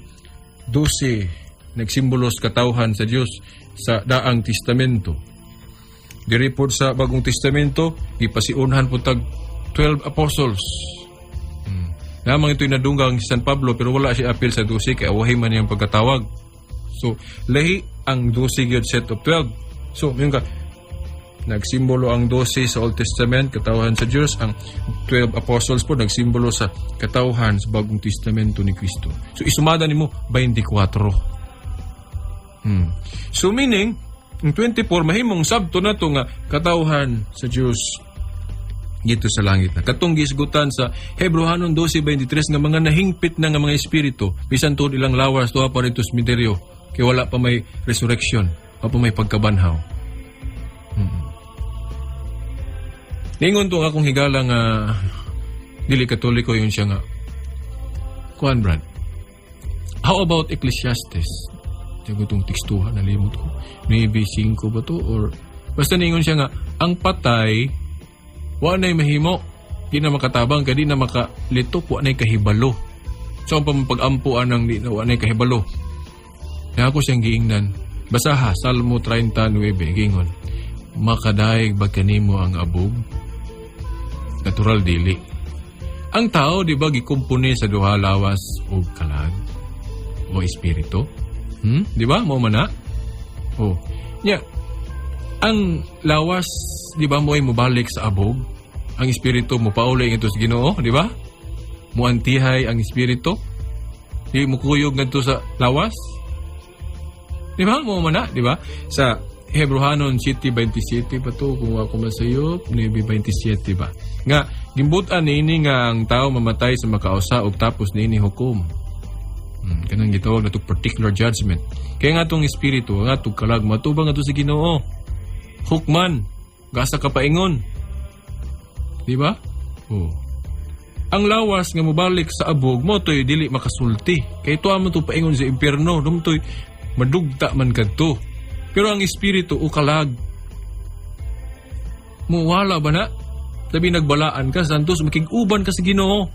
12, nagsimbolo sa katawhan sa Dios sa Daang Testamento. Diri pod sa Bagong Testamento, gipasiunhan po tag 12 apostles. Namang ito'y nadunggang si San Pablo pero wala siya apil sa 12 kay awahi man niyang pagkatawag. So, lahi ang 12 gyud set of 12. So, yun ka, nagsimbolo ang 12 sa Old Testament, katawhan sa Diyos. Ang 12 apostles po, nagsimbolo sa katawhan sa Bagong Testamento ni Kristo. So, isumada nimo 24. So, meaning, ang 24, mahimong sabto na to nga katawhan sa Diyos dito sa langit na. Katong gisgutan sa Hebrohanon 12:23 nga mga nahingpit na nga mga espiritu, bisan tuod ilang lawas tuwa pa rito sa misteryo, kay wala pa may resurrection, wala pa may pagkabanhaw. Ningon to akong higala nga dili Katoliko, yun siya nga, "Kuan, Brad, how about Ecclesiastes?" Tiyago itong tekstuhan, nalimot ko. Maybe 5 ba to? Or, basta ningon siya nga, ang patay, wa na'y mahimo. Di na makatabang, kay di na makalitok, wa na'y kahibalo. So, ang pag-ampuan ng di na wa na'y kahibalo. Na ako siyang giingnan. Basaha, Salmo 39, gingon. "Makadaig ba kanimo ang abog?" Natural, dili. Ang tao, di ba, gikumpuni sa duha, lawas o kalag o espiritu? Di ba? Mao man na? Oh. Nya, ang lawas, di ba, mo ay mobalik sa abog? Ang espiritu mo pauli ngadto sa Ginoo, di ba? Muantihay ang espiritu. Di mo kuyog ngadto sa lawas. Di ba? Mo man na, di ba? Sa Hebrohanon 7:27 ba to, kung ako masayop, 9:27 ba? Nga, gimbutan niini nga ang tao mamatay sa makausa og tapos niini hukom. Kanang gitawag na particular judgment. Kaya nga atong espiritu, ang atong kalag, matubang ato sa Ginoo. Hukman, gasa ka paingon. Di ba? Oh. Ang lawas nga mobalik sa abog mo to'y dili makasulti. Kay tuwa mo to paingon sa impyerno, dumtoy madugta man kadto. Pero ang espiritu o kalag, muwala ba na? Sabi nagbalaan ka, Santos, makig-uban ka sa Ginoo.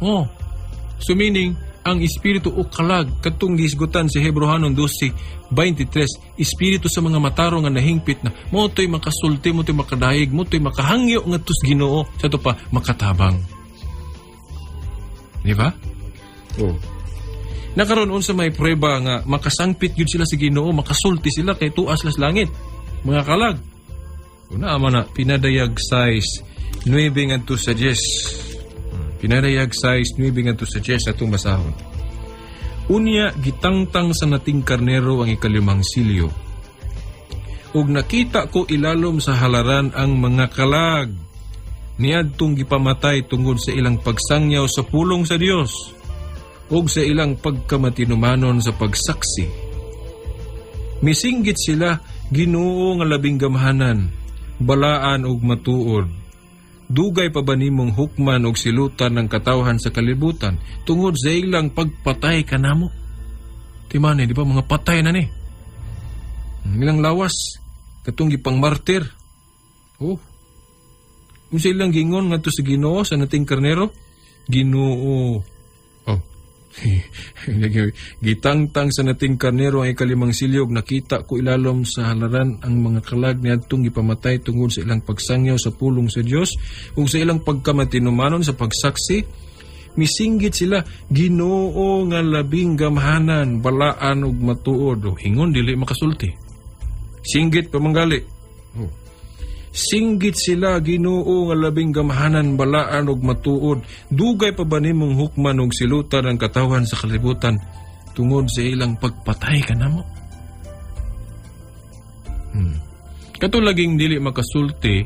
Oh. So meaning, ang espiritu o kalag, katong gihisgutan sa Hebrohanon 12:23, espiritu sa mga matarong nga nahingpit na, mo to'y makasulti, mo to'y makadayeg, mo to'y makahangyo ngadto sa Ginoo, sa to pa makatabang. Di ba? Oh. Nakaroon unsa may prueba nga makasangpit gyud sila sa Ginoo, makasulti sila kay tuas sila sa langit. Mga kalag. Una ama na pinadayag 6:9 ngadto sa 10. Pinadayag 6:9 ngadto sa 10 atong basahon. Unya gitangtang sa nating karnero ang ikalimang silyo. Ug nakita ko ilalom sa halaran ang mga kalag niadtong gipamatay tungod sa ilang pagsangyaw sa pulong sa Dios ug sa ilang pagkamatinumanon sa pagsaksi. Misinggit sila, "Ginoo nga labing gamhanan, balaan ug matuod. Dugay pa ba nimong hukman og silutan ng katawhan sa kalibutan tungod sa ilang pagpatay kanamo?" Timani, di ba mga patay na ni? Ang ilang lawas, katong gipang martir. Oh. Kung sa ilang gingon ngadto sa Ginoo sa nating karnero, Ginoo. Oh. Gitangtang sa nating karnero ang ikalimang silyog, nakita ko ilalom sa halaran ang mga kalag niadtong gipamatay tungod sa ilang pagsangyaw sa pulong sa Dios ug sa ilang pagkamatinumanon sa pagsaksi. Misinggit sila, "Ginoo nga labing gamhanan, balaan ug matuod." O, ingon dili makasulti, singgit pa manggali. Oh. Singgit sila, "Ginoo nga labing gamhanan, balaan ug matuod. Dugay pa ba nimong hukman ug silutan ang katawhan sa kalibutan tungod sa ilang pagpatay kanamo?" Kato laging dili makasulti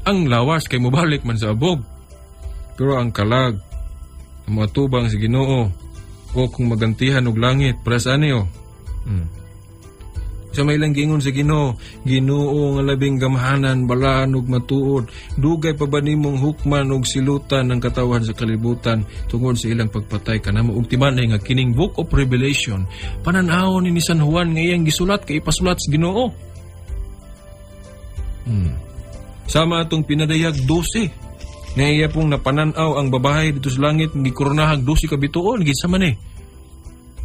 ang lawas kay mobalik man sa abog. Pero ang kalag, ang mga tubang sa Ginoo o kung magantihan og langit para sa ani oh. Sa may ilang gingon sa Ginoo, "Ginoo nga labing gamhanan, balaan ug matuod, dugay pa ba nimong hukman ug silutan ang katawhan sa kalibutan tungod sa ilang pagpatay kanamo?" Ug timanay nga kining Book of Revelation, panan-awon ni San Juan nga iyang gisulat kay ipasulat sa Ginoo. Sama atong pinadayag 12 nga iya pong napananaw ang babae dito sa langit gikoronahag 12 ka bituon, gisa man eh.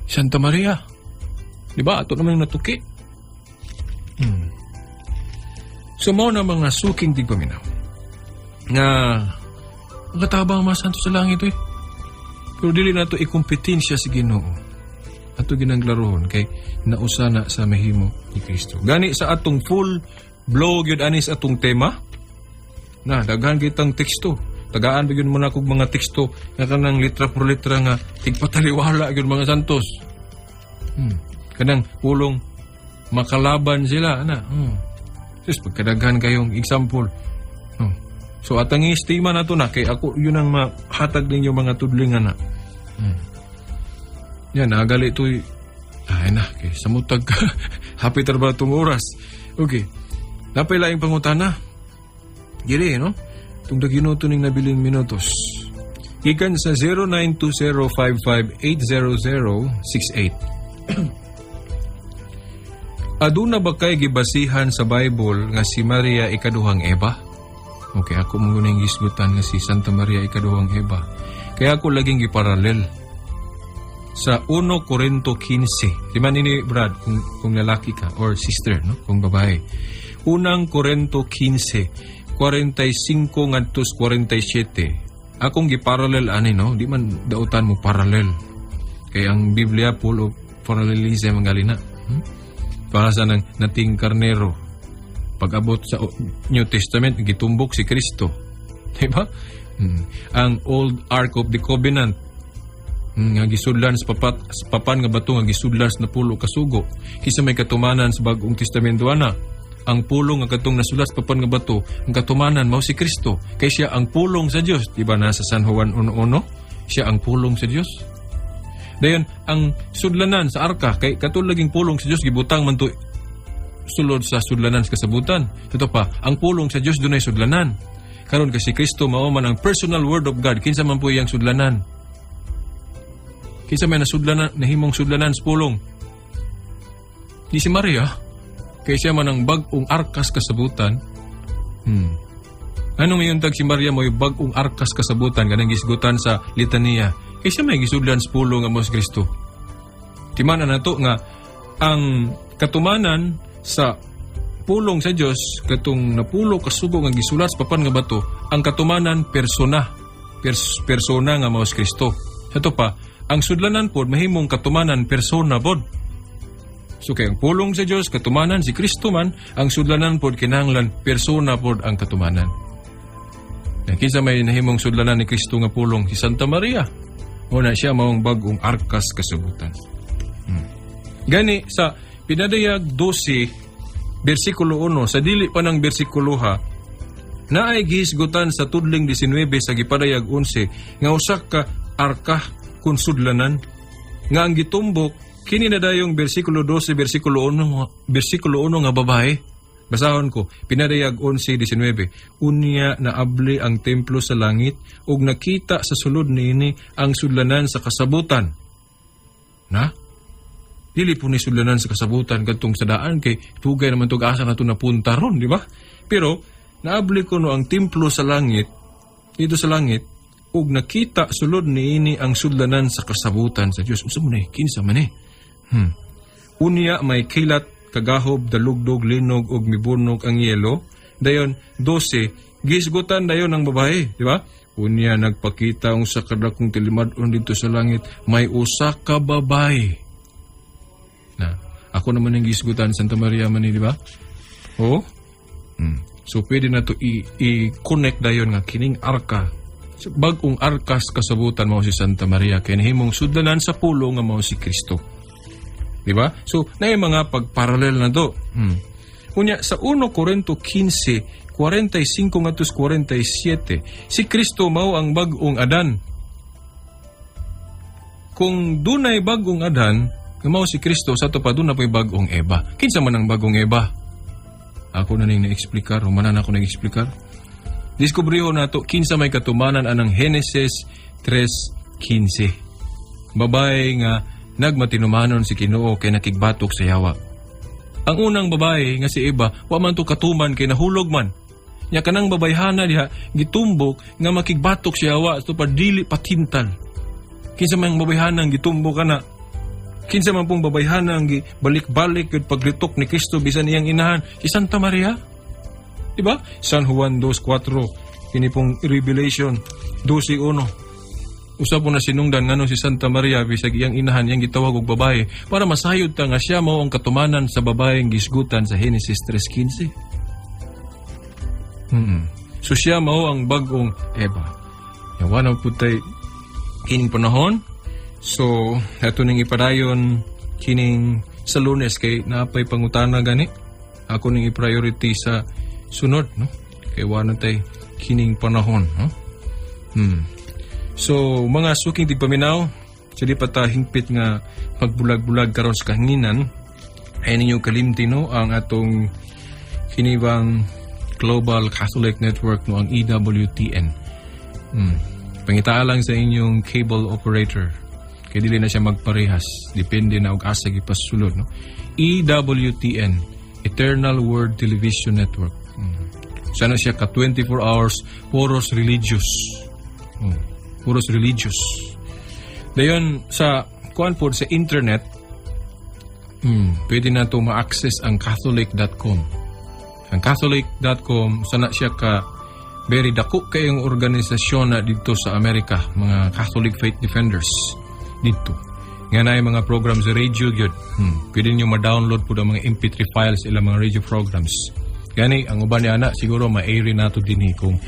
Santa Maria. Di ba? Ato naman yung natuki. So mao na mga suking tigpaminaw nga ang katabang mga santo sa langit eh. Pero dili nato ikompetensya si Ginoo. Ato ginang klarohon kay nausa na sa mahimo ni Kristo. Gani sa atong full blow gyud ani sa atong tema na daghan kitang teksto. Tagaan ba gyud mo na kog mga teksto nga kanang litra por litra nga tigpataliwala gyud mga santos. Kanang pulong makalaban sila ana. Sus, pagkadaghan kayong example. Oh. So atang estima na to na kay ako yun ang mahatag ninyo mga tudlingan na. Yan, nagali to'y ay na, kay samutag ka. Happy ba itong oras? Okay. Napay laing pangutana. Gili, no? Itong dagino ning nabiling minutos. Gikan sa 0920-5580068. Aduna ba kay gibasihan sa Bible nga si Maria ikaduhang Eva? Okay, ako mo yung gisgutan nga si Santa Maria ikaduhang Eva. Kaya ako laging giparallel sa 1 Corinto 15. Di man ini Brad kung lalaki ka or sister, no? Kung babae. Unang Corinto 15, 45 ngadto 47. Akong giparallel ani, no, di man dautan mo parallel. Kay ang Biblia full of parallelism ang galina. Para sa nang nating karnero. Pag-abot sa New Testament, gitumbok si Kristo. Diba? Ang Old Ark of the Covenant, nga gisudlan sa papan nga bato nga gisudlan sa napulo kasugo. Kinsa may katumanan sa Bagong Testamento ana? Ang pulong nga katong nasulat sa papan nga bato, ang katumanan mao si Kristo. Kay siya ang pulong sa Dios, di ba nasa San Juan 1:1? Siya ang pulong sa Dios. Dayon ang sudlanan sa arka kay katong laging pulong sa Dios gibutang man to sulod sa sudlanan sa kasabutan. Ito pa, ang pulong sa Dios dunay sudlanan. Karon kasi Kristo mao man ang personal word of God, kinsa man po iyang sudlanan? Kinsa may nasudlanan, nahimong sudlanan sa pulong? Di si Maria. Kay siya man ang bag-ong arkas kasabutan. Anong iyong tag si Maria mo yung bag-ong arkas kasabutan kanang gisgutan sa litaniya? Kay siya may gisudlan sa pulong nga mo si Kristo. Timanan nato nga ang katumanan sa pulong sa Dios katong napulo kasugo nga gisulat sa papan nga bato, ang katumanan persona, persona nga mao si Kristo. Ito pa, ang sudlanan pod mahimong katumanan persona pod. So kay ang pulong sa Dios katumanan si Kristo man, ang sudlanan pod kinahanglan persona pod ang katumanan. Na kinsa may nahimong sudlanan ni Kristo nga pulong? Si Santa Maria. O na siya maong bag-ong arkas kasabutan. Gani sa Pinadayag 12 bersikulo 1, sa dili pa ng bersikulo ha, naay gihisgutan sa tudling 19 sa gipadayag 11 nga usa ka arka kun sudlanan nga ang gitumbok kini na dayong bersikulo 12 bersikulo 1, bersikulo 1 nga babae. Basahon ko, Pinadayag 11:19. Unya naabli ang templo sa langit ug nakita sa sulod niini ang sudlanan sa kasabutan. Na? Dili po ni sudlanan sa kasabutan kadtong sa daan kay tugay naman tug asa na to napunta ron, di ba? Pero naabli ko no ang templo sa langit, dito sa langit, ug nakita sulod niini ang sudlanan sa kasabutan sa Dios. Unsa man eh? Kinsa man eh? Unya may kilat, kagahob, dalugdog, linog ug mibunog ang yelo. Dayon 12, gisgutan dayon ang babae, di ba? Unya nagpakita ang sa kadakong tilimad-on dito sa langit, may usa ka babae. Na, ako naman ang gisgutan, Santa Maria man ni, di ba? Oo. So pwede na to i-connect dayon nga kining arka. So, bag-ong arkas kasabutan mao si Santa Maria kay nahimong sudlanan sa pulo nga mao si Kristo. Di ba? So, na yung mga pagparallel na to. Unya, sa 1 Korinto 15, 45 ngadto 47, si Kristo mao ang bag-ong Adan. Kung dunay bag-ong Adan, nga mao si Kristo, sa ato pa duna po'y bag-ong Eva. Kinsa man ang bag-ong Eva? Ako na ning na-explikar, humanan ako nag-explikar. Diskubriho nato kinsa may katumanan anang Genesis 3:15. Babae nga nagmatinumanon si Ginoo kay nakigbatok sa yawa. Ang unang babae nga si Eva, wa man to katuman kay nahulog man. Nya kanang babayhana diha gitumbok nga makigbatok sa yawa ato pa dili patintal. Kinsa man ang babayhana ang gitumbok ana? Kinsa man pong babayhana ang balik-balik yun paglitok ni Kristo bisan iyang inahan? Si Santa Maria. Diba? San Juan 2:4, kini pong Revelation 12:1. Usa po na sinungdan ngano si Santa Maria bisag iyang inahan iyang gitawag og babae para masayod ta nga siya mao ang katumanan sa babaeng gisgutan sa Genesis 3:15. So siya mao ang bag-ong Eva. Yawa na po tay kining panahon. So ato ning ipadayon kining sa Lunes kay naapay pangutana gani. Ako ning i-priority sa sunod, no? Kay wa na tay kining panahon, no? So, mga suking tigpaminaw, sa di pa ta hingpit nga magbulag-bulag karon sa kahanginan, ay ninyo kalimti, no, ang atong kinibang Global Catholic Network, no, ang EWTN. Pangitaa lang sa inyong cable operator. Kay dili na siya magparehas. Depende na og asa gipasulod, no. EWTN, Eternal Word Television Network. Sana siya ka 24 hours, puros religious. Puros religious. Dayon sa kuan pod sa internet, pwede na to ma-access ang catholic.com. Ang catholic.com sana siya ka very dako kayong organisasyon na dito sa Amerika, mga Catholic Faith Defenders dito. Nga naay mga program sa radio gyud. Pwede niyo ma-download po ang mga MP3 files ilang mga radio programs. Gani ang uban ni ana siguro ma-air nato dinhi kung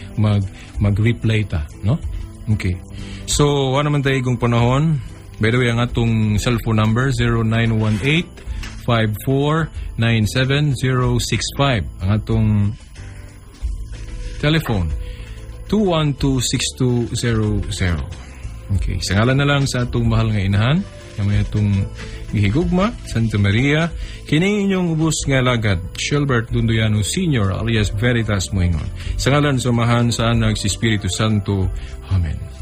mag-replay ta, no? Okay. So, wala naman tayo igong panahon. By the way, ang atong cellphone number 0918 5497065. Ang atong telephone 212-6200. Okay, sa ngalan na lang sa atong mahal nga inahan, nga may atong gihigugma, Santa Maria, kini inyong ubos nga alagad, Shelbert Dunduyano Sr. alias Veritas Moingon. Sa ngalan sa Amahan, sa Anak, sa Espiritu Santo. Amen.